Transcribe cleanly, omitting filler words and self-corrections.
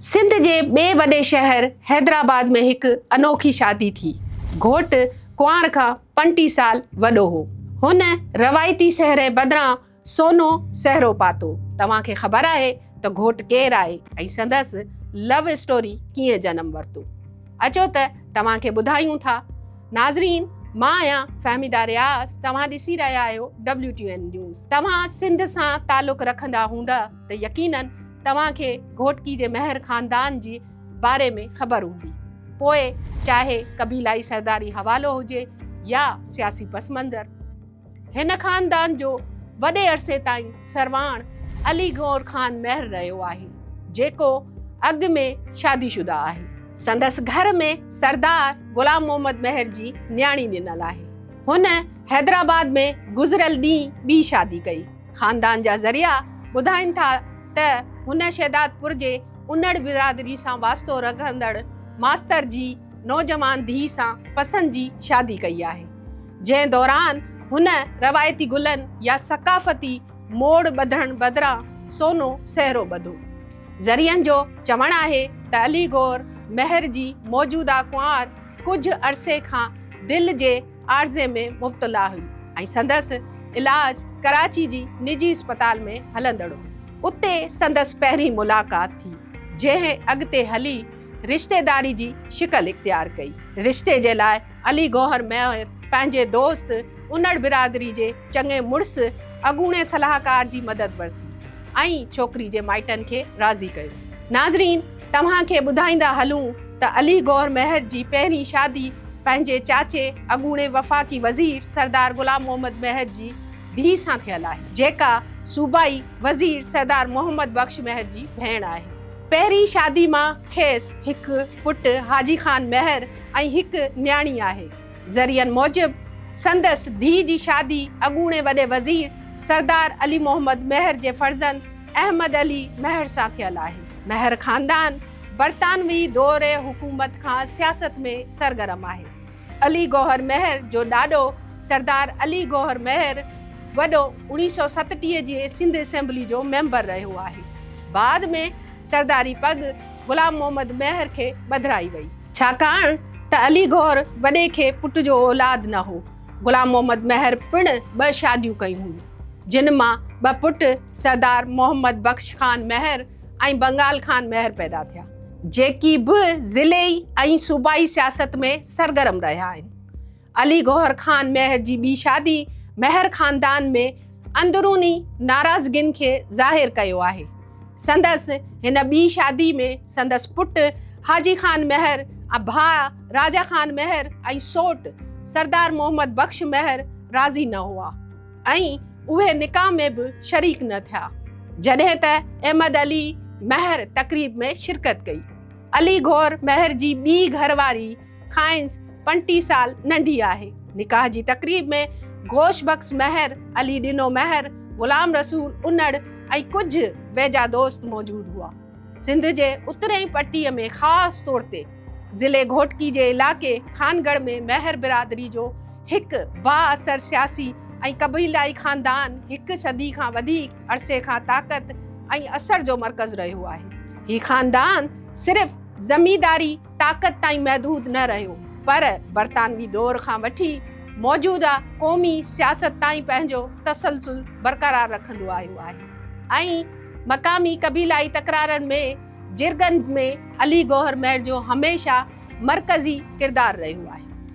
سنڌ جي ٻئي وڏي شهر حيدرآباد ۾ هڪ انوکي شادي ٿي. گهوٽ ڪنوار کان 35 سال وڏو هو. هن روايتي سهري بدران سونو سهرو پاتو. توهان کي خبر آهي ته گهوٽ ڪير آهي ۽ سندس لو اسٽوري ڪيئن جنم ورتو. اچو ته توهان کي ٻڌايون ٿا. ناظرين مان آهيان فهميده رياض توهان ڏسي رهيا آهيو ڊبليو ٽي اين نيوز. توهان سنڌ سان تعلق رکندا هوندا ته يقينن توهان کي گهوٽڪي جي مهر خاندان جي باري ۾ خبر هوندي. پوء چاهي قبيلائي سرداري حوالو هجي يا سياسي پس منظر. هن خاندان جو وڏي عرصي تائين سرواڻ علي گوهر خان مهر رهيو آهي، جيڪو اڳ ۾ شادي شده آهي. سندس گهر ۾ سردار غلام محمد مهر جي نياڻي ڏنل آهي. هن حيدرآباد ۾ گذريل ڏينهن ٻي شادي ڪئي. خاندان جا ذريعا ٻڌائين ٿا ته هن شهدادپور جي انڙ برادري سان واسطو رکندڙ ماستر جي نوجوان ڌيء سان پسند جي شادي ڪئي آهي. جنهن دوران هن روايتي گلن يا ثقافتي موڙ ٻڌڻ بدران سونو سهرو ٻڌو. ذريعن جو چوڻ آهي ته علي گوهر مهر جي موجوده ڪنوار ڪجهه عرصي کان دل جي عارضي ۾ مبتلا هئي ۽ سندس علاج ڪراچي جي نجي اسپتال ۾ هلندڙ هو. اتي سندس پهرين ملاقات ٿي، جنهن اڳتي هلي رشتيداري جي شڪل اختيار ڪئي. رشتي جي لاء علي گوهر مهر پنهنجي دوست انڙ برادري جي چڱي مڙس اڳوڻي صلاحڪار جي مدد ورتي ۽ ڇوڪري جي مائٽن کي راضي ڪيو. ناظرين توهان کي ٻڌائيندا هلون ته علي گوهر مهر جي پهرين شادي پنهنجي چاچي اڳوڻي وفاقي وزير سردار غلام محمد مهر جي ڌيء سان ٿيل آهي جيڪا صوبائي وزير سردار محمد بخش مهر جي ڀيڻ آهي. پهرين شادي مان کيس هڪ پٽ حاجي خان مهر ۽ هڪ نياڻي آهي. ذريعن موجب سندس ڌيء جي شادي اڳوڻي وڏي وزير سردار علي محمد مهر جي فرزند احمد علي مهر سان ٿيل آهي. مهر خاندان برطانوي دور حڪومت کان سياست ۾ سرگرم آهي. علي گوهر مهر جو ڏاڏو سردار علي گوهر مهر وڏو 1937 جي سنڌ اسيمبلي جو ميمبر رهيو آهي. بعد ۾ سرداري پڳ غلام محمد مهر کي ٻڌرائي وئي. ڇاڪاڻ ته علي گوهر وڏي کي پٽ جو اولاد نه هو. غلام محمد مهر پڻ ٻه شاديون ڪيون هيون، جن مان ٻه پٽ سردار محمد بخش خان مهر ۽ بنگال خان مهر پيدا ٿيا، جيڪي به ضلعي ۽ صوبائي سياست ۾ سرگرم رهيا آهن. علي گوهر خان مهر جي ٻي شادي مهر خاندان ۾ اندروني ناراضگين کي ظاهر ڪيو آهي. سندس هن ٻي شادي ۾ سندس پٽ حاجي خان مهر ۽ ڀاء راجا خان مهر ۽ سوٽ سردار محمد بخش مهر راضي نه هئا ۽ اهي نڪاح ۾ به شريڪ نه ٿيا. جڏهن ته احمد علي مهر تقريب ۾ شرڪت ڪئي. علي گوهر مهر جي ٻي گهر واري کانئس 35 سال ننڍي آهي. نڪاح جي تقريب ۾ گوش بخش مهر، علي ڏنو مهر، غلام رسول انڙ ۽ ڪجهه ويجها دوست موجود هئا. سنڌ جي اترئين پٽي ۾ خاص طور تي ضلعي گهوٽڪي جي علائقي خانڳڙهه ۾ مهر برادري جو هڪ بااثر سياسي ۽ قبيلائي خاندان هڪ صدي کان وڌيڪ عرصي کان طاقت ۽ اثر جو مرڪز رهيو آهي. هي خاندان صرف زمينداري طاقت تائين محدود نه رهيو پر برطانوي دور کان وٺي موجوده قومي سياست تائين پنهنجو تسلسل برقرار رکندو آيو آهي ۽ مقامي قبيلائي تڪرارن ۾ جرڳن ۾ علي گوهر مهر جو هميشه مرڪزي ڪردار رهيو آهي.